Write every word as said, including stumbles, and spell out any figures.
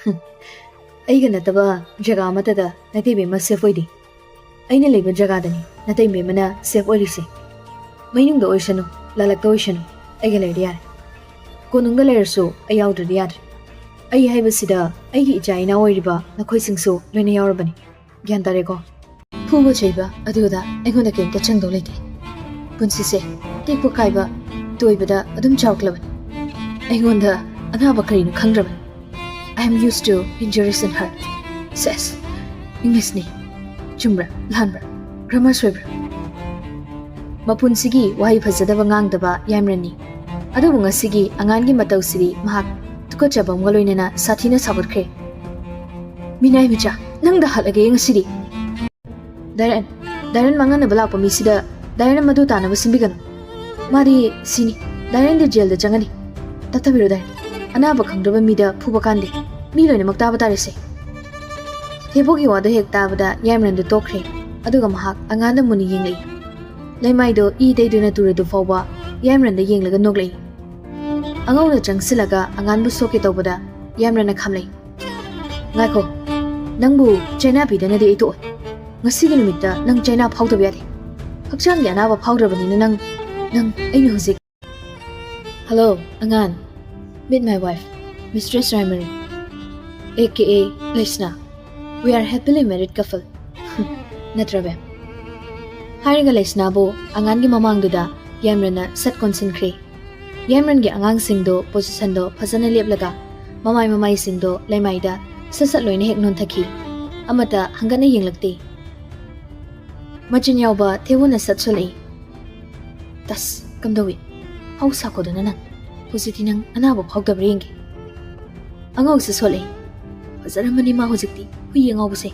ꯑꯩꯒ ꯅꯠꯇꯕ ꯖꯒꯥ ꯑꯃꯠꯇꯗ ꯅꯇꯩꯕꯦꯝꯃ ꯁꯦꯐ ꯑꯣꯏꯗꯦ꯫ ꯑꯩꯅ ꯂꯩꯕ ꯖꯒꯥꯗꯅꯤ ꯅꯇꯩꯕꯦꯝꯃꯅ ꯁꯦꯐ ꯑꯣꯏꯔꯤꯁꯦ꯫ ꯃꯩꯅꯨꯡꯗ ꯑꯣꯏꯁꯅꯨ, ꯂꯥꯂꯛꯇ ꯑꯣꯏꯁꯅꯨ, ꯑꯩꯒ ꯂꯩꯔꯗꯤ ꯌꯥꯔꯦ꯫ ꯀꯣꯅꯨꯡꯗ ꯂꯩꯔꯁꯨ ꯑꯩ ꯌꯥꯎꯗ꯭ꯔꯗꯤ ꯌꯥꯗ꯭ꯔꯦ꯫ ꯑꯩ ꯍꯥꯏꯕꯁꯤꯗ ꯑꯩꯒꯤ ꯏꯆꯥ ꯏꯅꯥꯎ ꯑꯣꯏꯔꯤꯕ ꯅꯈꯣꯏꯁꯤꯡꯁꯨ ꯂꯣꯏꯅ ꯌꯥꯎꯔꯕꯅꯤ꯫ ꯒ꯭ꯌꯥꯟ ꯇꯥꯔꯦꯀꯣ? ꯐꯨꯕ ꯆꯩꯕ ꯑꯗꯨꯗ ꯑꯩꯉꯣꯟꯗ ꯀꯩꯝꯇ ꯆꯪꯗꯧ ꯂꯩꯇꯦ꯫ ꯄꯨꯟꯁꯤꯁꯦ ꯇꯦꯛꯄ ꯀꯥꯏꯕ ꯇꯣꯏꯕꯗ ꯑꯗꯨꯝ ꯆꯥꯎꯔꯛꯂꯕꯅꯤ꯫ ꯑꯩꯉꯣꯟꯗ ꯑꯅꯥꯕ ꯀꯔꯤꯅꯣ ꯈꯪꯗ꯭ꯔꯕꯅꯤ꯫ I am used to injuries and hurt. ꯁꯦꯁ, ꯏꯪꯂꯤꯁꯅꯤ꯫ ꯆꯨꯝꯕ꯭ꯔꯥ? ꯂꯥꯟꯕ꯭ꯔꯥ? ꯒ꯭ꯔꯥꯃꯔ ꯁꯣꯏꯕ꯭ꯔꯥ? ꯃꯄꯨꯟꯁꯤꯒꯤ ꯋꯥꯍꯩ ꯐꯖꯗꯕ ꯉꯥꯡꯗꯕ ꯌꯥꯏꯃꯔꯟꯅꯤ꯫ ꯑꯗꯨꯕꯨ ꯉꯁꯤꯒꯤ ꯑꯉꯥꯡꯒꯤ ꯃꯇꯧꯁꯤꯗꯤ ꯃꯍꯥꯛ ꯇꯨꯀꯠꯆꯕ ꯑꯃꯒ ꯂꯣꯏꯅꯅ ꯁꯥꯊꯤꯅ ꯁꯥꯎꯒꯠꯈ꯭ꯔꯦ꯫ ꯃꯤꯅꯥꯏ ꯃꯆꯥ, ꯅꯪꯗ ꯍꯥꯠꯂꯒꯦ ꯉꯁꯤꯗꯤ꯫ ꯗꯥꯏꯔꯟ, ꯗꯥꯏꯔꯟ ꯃꯥꯡꯍꯟꯅꯕ ꯂꯥꯛꯄ ꯃꯤꯁꯤꯗ ꯗꯥꯏꯔꯟ ꯃꯗꯨ ꯇꯥꯅꯕ ꯁꯤꯟꯕꯤꯒꯅꯨ꯫ ꯃꯥꯗꯤ ꯁꯤꯅꯤ꯫ ꯗꯥꯏꯔꯟꯗꯤ ꯖꯦꯜꯗ ꯆꯪꯒꯅꯤ꯫ ꯇꯞꯊꯕꯤꯔꯣ ꯗꯥꯏꯔꯟ꯫ ꯑꯅꯥꯕ ꯈꯪꯗ꯭ꯔꯕ ꯃꯤꯗ ꯐꯨꯕ ꯀꯥꯟꯗꯦ꯫ ꯃꯤ ꯂꯣꯏꯅꯃꯛ ꯇꯥꯕ ꯇꯥꯔꯦꯁꯦ꯫ ꯊꯦꯕꯣꯒꯤ ꯋꯥꯗꯣ ꯍꯦꯛ ꯇꯥꯕꯗ ꯌꯥꯏꯃꯔꯟꯗꯨ ꯇꯣꯛꯈ꯭ꯔꯦ꯫ ꯑꯗꯨꯒ ꯃꯍꯥꯛ ꯑꯉꯥꯟꯗ ꯃꯨꯟꯅ ꯌꯦꯡꯂꯛꯏ꯫ ꯂꯩꯃꯥꯏꯗꯣ ꯏ ꯇꯩꯗꯨꯅ ꯇꯨꯔꯗꯨ ꯐꯥꯎꯕ ꯌꯥꯏꯃꯔꯟꯗ ꯌꯦꯡꯂꯒ ꯅꯣꯛꯂꯛꯏ꯫ ꯑꯉꯧꯅ ꯆꯪꯁꯤꯜꯂꯒ ꯑꯉꯥꯟꯕꯨ ꯁꯣꯛꯀꯦ ꯇꯧꯕꯗ ꯌꯥꯏꯃꯔꯟꯅ ꯈꯥꯝꯂꯛꯏ꯫ ꯉꯥꯏꯈꯣ, ꯅꯪꯕꯨ ꯆꯩꯅꯥꯕꯤꯗꯅꯗꯤ ꯑꯩ ꯇꯣꯛꯑꯣꯏ꯫ ꯉꯁꯤꯒꯤ ꯅꯨꯃꯤꯠꯇ ꯅꯪ ꯆꯩꯅꯥ ꯐꯥꯎꯗꯕ ꯌꯥꯗꯦ꯫ ꯍꯛꯆꯥꯡꯒꯤ ꯑꯅꯥꯕ ꯐꯥꯎꯗ꯭ꯔꯕꯅꯤꯅ ꯅꯪ, ꯅꯪ ꯑꯩꯅ ꯍꯧꯖꯤꯛ꯫ Hello, ꯑꯉꯥꯟ꯫ Meet my wife, Mistress Raimari, A K A ꯂꯩꯁꯅꯥ꯫ We are happily married couple꯫ ꯅꯠꯇ꯭ꯔꯕꯦ? ꯍꯥꯏꯔꯒ ꯂꯩꯁꯅꯥꯕꯨ ꯑꯉꯥꯟꯒꯤ ꯃꯃꯥꯡꯗꯨꯗ ꯌꯥꯏꯃꯔꯟꯅ ꯁꯠ ꯀꯣꯟꯁꯤꯟꯈ꯭ꯔꯦ꯫ ꯌꯥꯏꯃꯔꯟꯒꯤ ꯑꯉꯥꯡꯁꯤꯡꯗꯣ ꯄꯣꯖꯤꯁꯟꯗꯣ ꯐꯖꯅ ꯂꯦꯞꯂꯒ ꯃꯃꯥꯏ ꯃꯃꯥꯏꯁꯤꯡꯗꯣ ꯂꯩꯃꯥꯏꯗ ꯁꯠ ꯁꯠ ꯂꯣꯏꯅ ꯍꯦꯛ ꯅꯣꯟꯊꯈꯤ꯫ ꯑꯃꯠꯇ ꯍꯪꯒꯠꯅ ꯌꯦꯡꯂꯛꯇꯦ꯫ ꯃꯆꯤꯟ ꯌꯥꯎꯕ ꯊꯦꯕꯣꯅ ꯁꯠ ꯁꯣꯜꯂꯛꯏ꯫ ꯇꯁ, ꯀꯝꯗꯧꯏ? ꯍꯧ ꯁꯥꯈꯣꯗꯅ ꯅꯪ꯫ ꯍꯧꯖꯤꯛꯇꯤ ꯅꯪ ꯑꯅꯥꯕ ꯐꯥꯎꯗꯕ꯭ꯔꯥ ꯌꯦꯡꯒꯦ꯫ ꯑꯉꯧꯁꯨ ꯁꯣꯜꯂꯛꯏ꯫ ꯐꯖꯔꯝꯃꯅꯤ ꯃꯥ ꯍꯧꯖꯤꯛꯇꯤ, ꯍꯨꯏ ꯑꯉꯧꯕꯁꯦ꯫